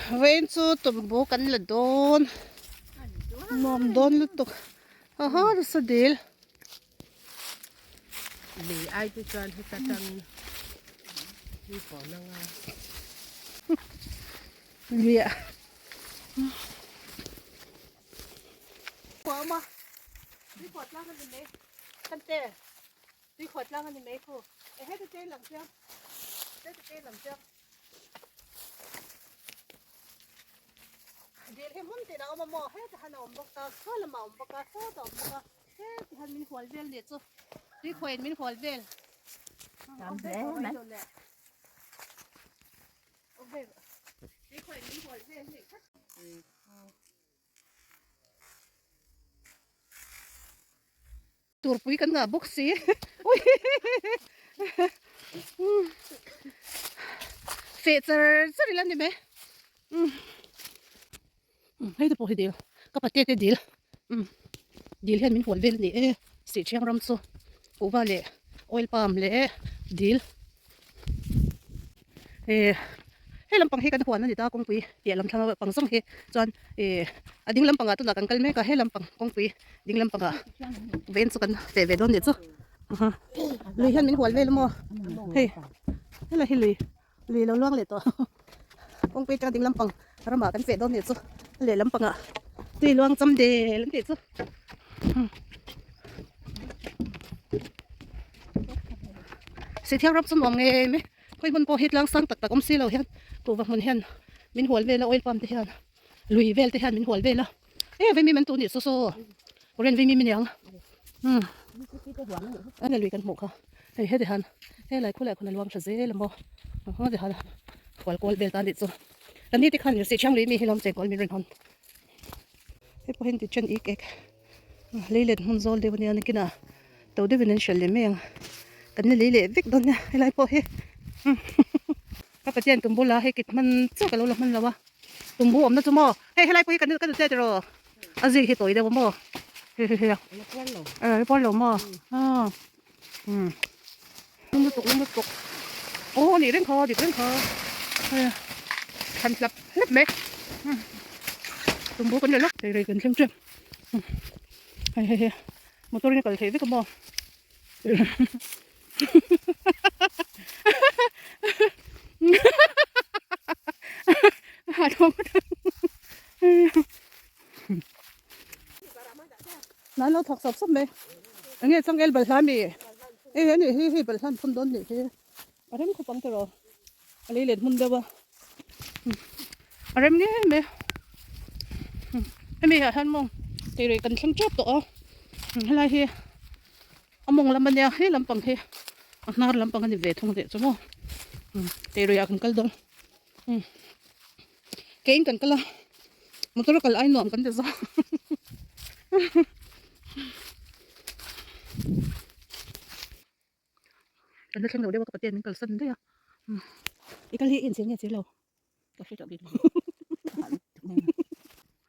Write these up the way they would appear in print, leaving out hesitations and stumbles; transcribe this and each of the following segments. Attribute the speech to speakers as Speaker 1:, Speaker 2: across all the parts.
Speaker 1: Vawiin chu tumbu kan la dawn nuam dawn lutuk aha nasa dil.
Speaker 2: Lei ai te chuan heta tang hi pawh na nga.
Speaker 1: Luiah. Khua awm a, tui khuah tlang a ni mai kan te tui khuah tlang a ni mai khu e heti te lang chiang heti te lang chiang dil hi hmun tin a awm a maw heti han a awm bawk a saw lamah a awm bawk a sawtah a awm bawk a heti han min hual vel nih chu tui khuahin min hual vel
Speaker 3: Tam hle mai.
Speaker 1: Tui khuahin min hual vel nih kha. Turpui kan ngah bawk si ui feh char char ila ni mai hei te pawh hi dil ka pate te dil dil hian min hual vel a ni e sihṭhiang ram chu kuhva leh oil palm leh dil. Eh hei lampang hi kan huan a ni ta kawngpui piah lam thlang pang zawng hi chuan eh a ding lampangah tunah kan kal mek a he lampang kawngpui ding lampangah ven chu kan feh ve dawn nih chu lui hian min hual vel a maw hei helai hi lui lui lo luang leh tawh kawngpui atanga ding lampang ramah kan feh dawn nih chu a leh lampangah tui luang cham del an tih chu. Sithiang ram chu nuam ngei mai khawi hmun pawh hi tlang sang tak tak awm si lo hian kuhva hmun hian min hual vel a oil palm te hian lui vel te hian min hual vel a e vei mi man tu nih saw saw korean vei mi mi niang umm a lui kan hmuh kha hei heti han helai khulai khawn a luang tha zel a maw heti han hual kual vel ta nih chu kan ni te khan sithiang lui mi hi lawm chengkawl min rawn hawn hei pawh hian tichuan ik ek. Lei let hmun zawl deuh ania nakinah to deuhin an hralh leh mai ang kan la lei leh vek dawn nia helai pawh hi ka pathian tum bula hei kit hman chiah ka lo la hman lo a tumbu awmna chu maw hei helai pawh hi kan kan che tiraw a zik hi tawi deuh a maw hei hei hei a a puar lo maw umm lum lutuk lum lutuk aw a nih reng kha dik reng kha hei thlan hlap hlap mai tumbu kan la lawk thei rei kan thleng tep. Hei hei hei motor in a kal theih vek a maw nan lo thawk sawp sawp mai enge changel balhla ami hei ani hi hei balhla an phun dawn nih hi a rem khawp ang tiraw a lei let hmun deuh a a rem ngei mai hemi ah hian maw teirei kan thleng tep tawh a helai hi a mawng lam ania he lampang hi a hnar lampang ani ve thung teh chu maw teirei ah kan kal dawn keiin kan kal a motor a kal ai nuam kan ti zawk Kan la thleng lo deuh a ka paten min kalsan daih a i kal hi i inchhir nge chhir lo ka hre tawh bik lo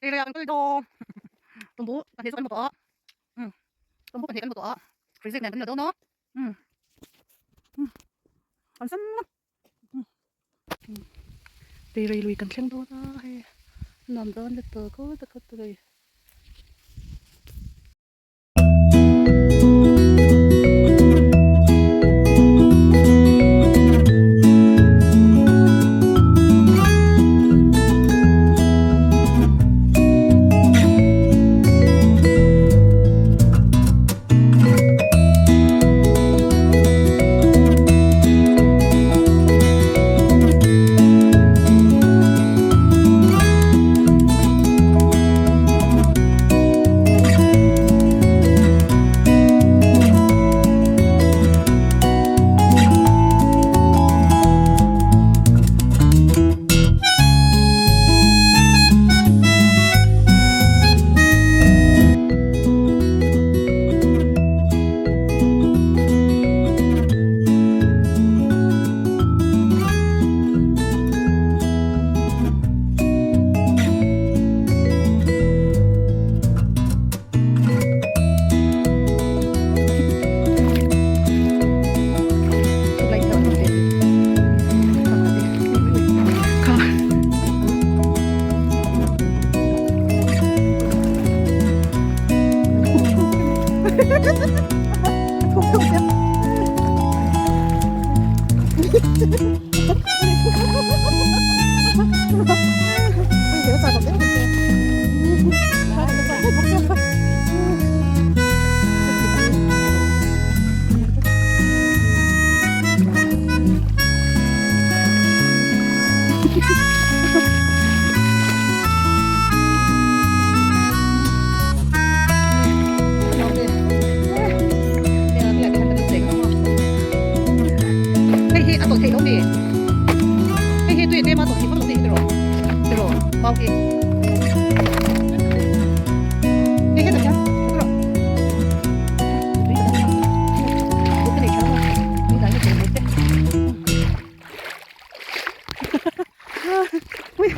Speaker 1: hei rei ah kan kal dawn tumbu pahnih chu kan hmu tawh a tumbu pahnih kan hmu tawh a reject nen kan la dawn a kan san a tui rei lui kan thleng dawn a hei nuam dawn lutuk khaw tak khaw tui. Hei hi a tawlh theih lo mi? Hei hi tui tlema tawlh theih vak lo ni hi tiraw? Tiraw mau hi. Hei hetah hian tiraw. Tui ka dang a. Tui ka nei tha maw? Tui dan hi tui te. Ui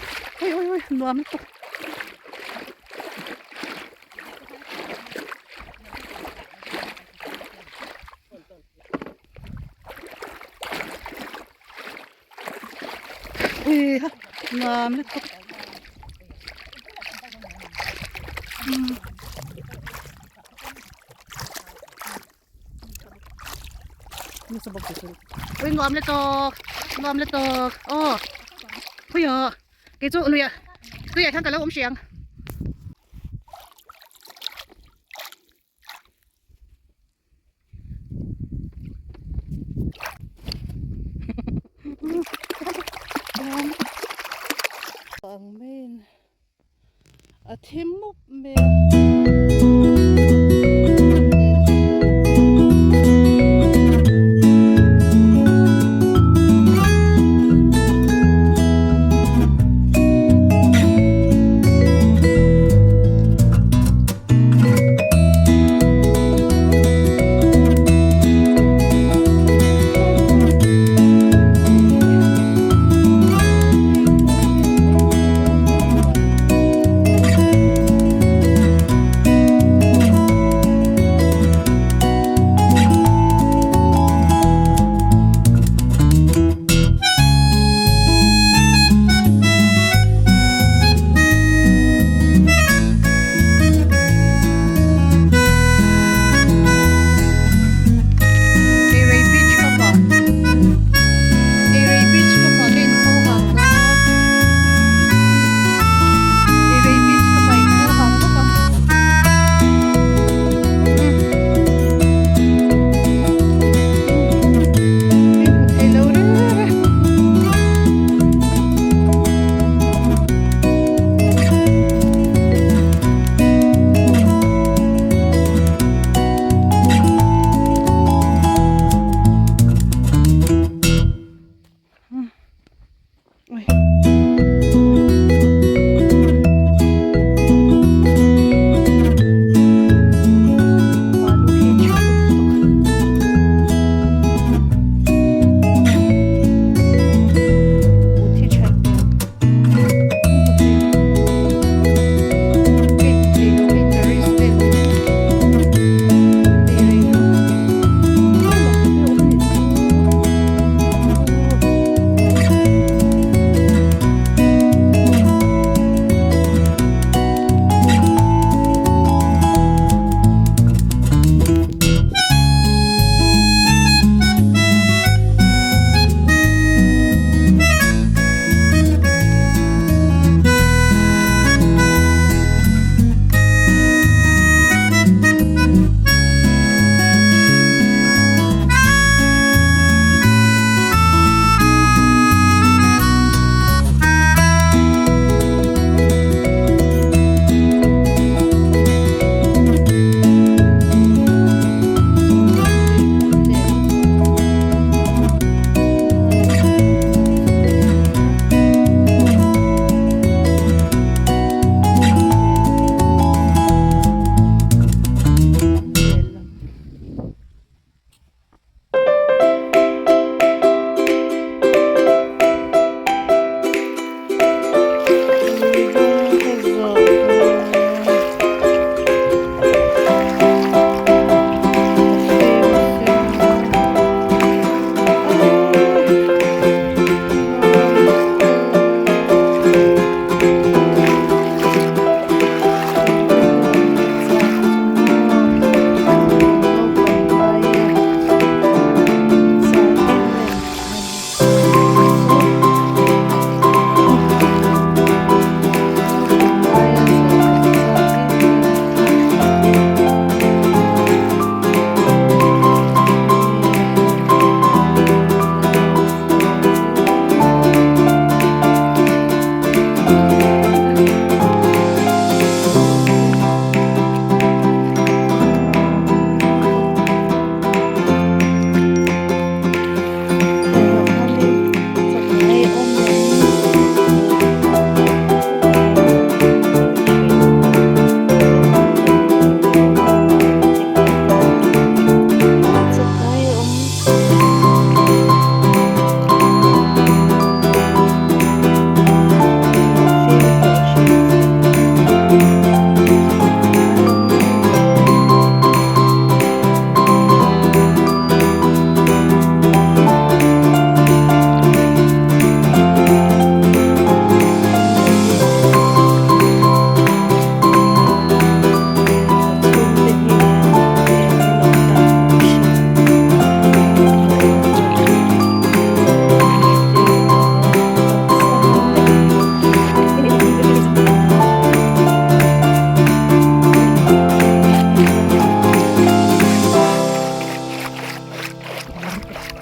Speaker 1: ui ui ui nuam lutuk. Ui ha nuam lutuk. Ui nuam lutuk nuam lutuk aw khawi ah kei chu lui ah tui ah hian ka lo awm hriang. Ang maiin a thim mup mai a.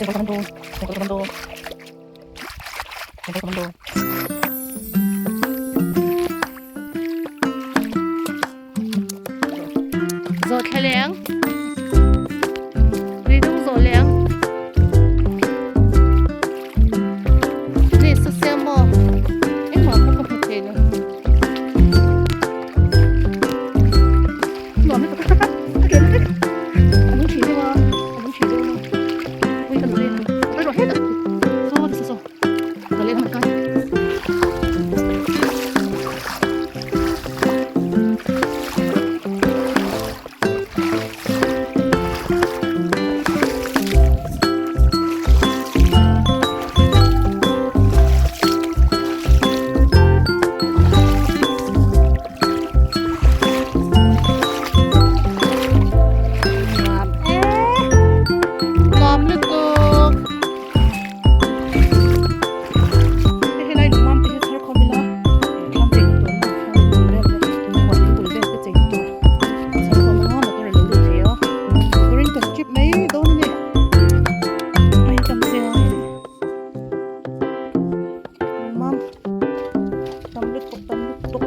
Speaker 1: Zawh thlaleng Lui dung zawh leng Ni sa sia maw engmah pawh ka hmu thei lo Nuam lutuk a ke vek a lung thih deuh a a lung thih deuh a ui ka nute a rawh hetah saw saw saw ka leh hman kai. Nuam lutuk. Helai lungmam te hi chhar khawm ila thlam chei na tur maw thlam bul vel te huan in bul vel te chei na tur chhar khawm anga motor a lo lut thei a motor in kan trip mai dawn a ni a hi tam zia a ni lungmam tam lutuk tam lutuk.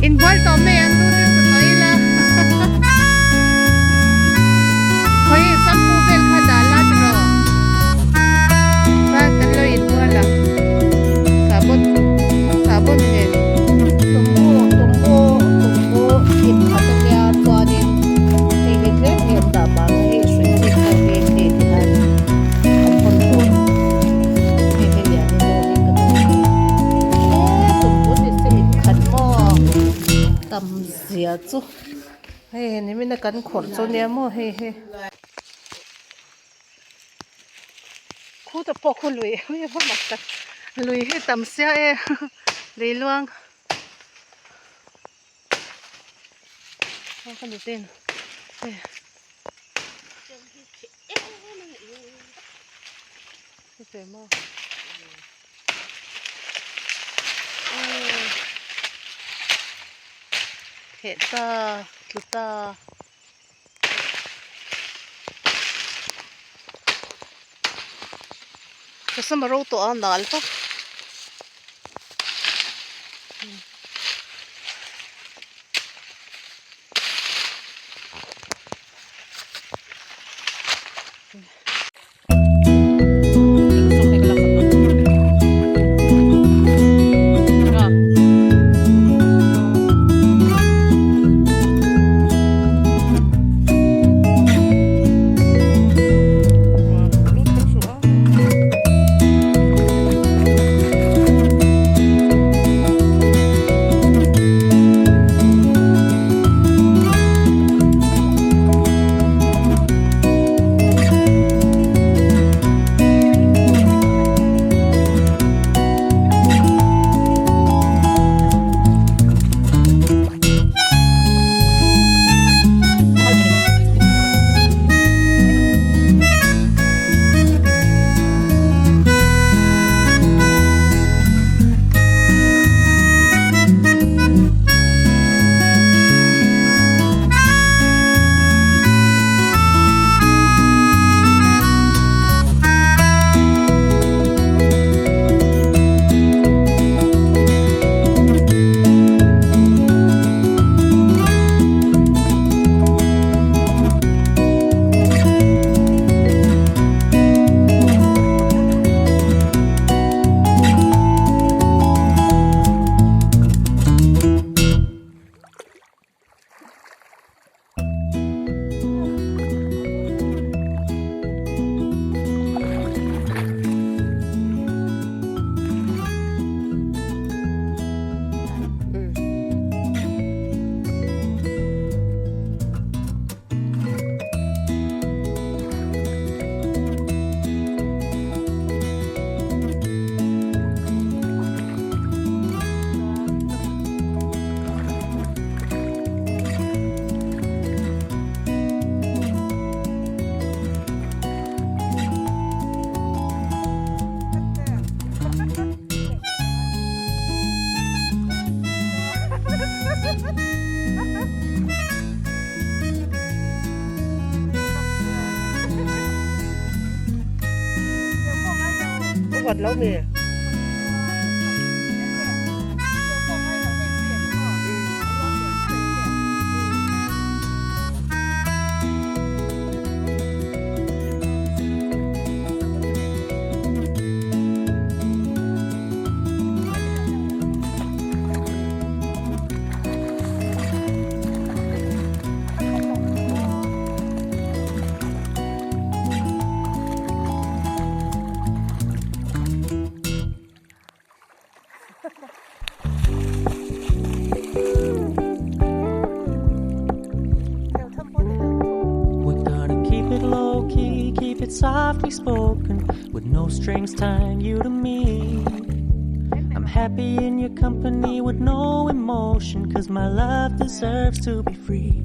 Speaker 1: Inbual tawh mai ang tu te chu tawh ila khawi shampoo vel kha dah la tiraw chuan kan lo inbual ang sahbawn sahbawn nen. Tumbu tumbu tumbu ip khat ania chuanin hei hi tlem hi an dah vang a hei hrui chi pawh hi hei ti hian an hawn tur hei hei lian in dawh hi ka duh e tumbu ni se ip khat maw tam zia chu hei nimina kan khawrh chu nia maw hei hi. Khuta pawh khu lui a va mak tak lui hi tam sia e lui luang. Aw ka nuten hei Theh ta tlu ta. Ka sama ro tawh a nal vak.
Speaker 2: Vawt lo mi.
Speaker 4: We're gonna keep it low key, keep it softly spoken, with no strings tying you to me. I'm happy in your company with no emotion, cause my love deserves to be free.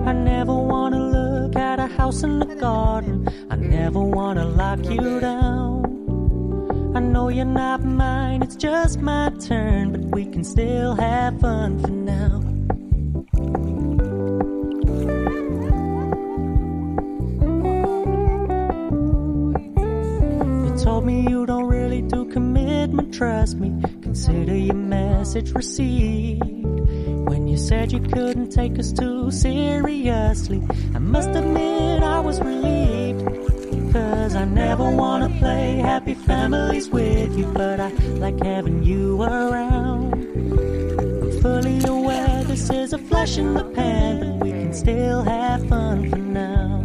Speaker 4: I never wanna look at a house in the garden, I never wanna lock you down. I know you're not mine, it's just my turn, but we can still have fun for now. You told me you don't really do commitment, trust me. Consider your message received. When you said you couldn't take us too seriously, I must admit I was relieved. Cause I never wanna play happy families with you, but I like having you around. I'm fully aware this is a flash in the pan, but we can still have fun for now.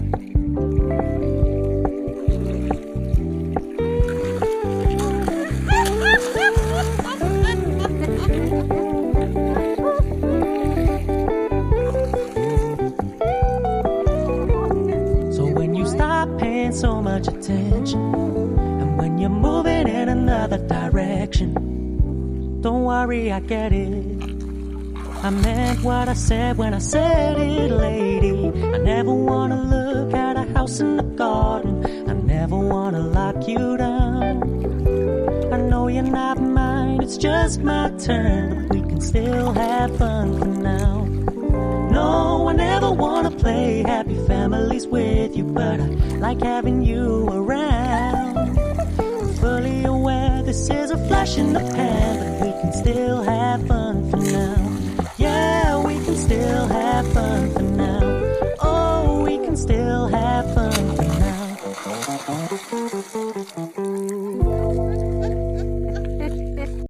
Speaker 4: So when you stop paying so much attention, and when you're moving in another direction, don't worry, I get it. I meant what I said when I said it, lady. I never wanna look at a house in the garden. I never wanna lock you down. I know you're not mine, it's just my turn, but we can still have fun for now. No, I never wanna play happy families with you, but I like having you around. I'm fully aware this is a flash in the pan, but we can still have fun for now. Yeah, we can still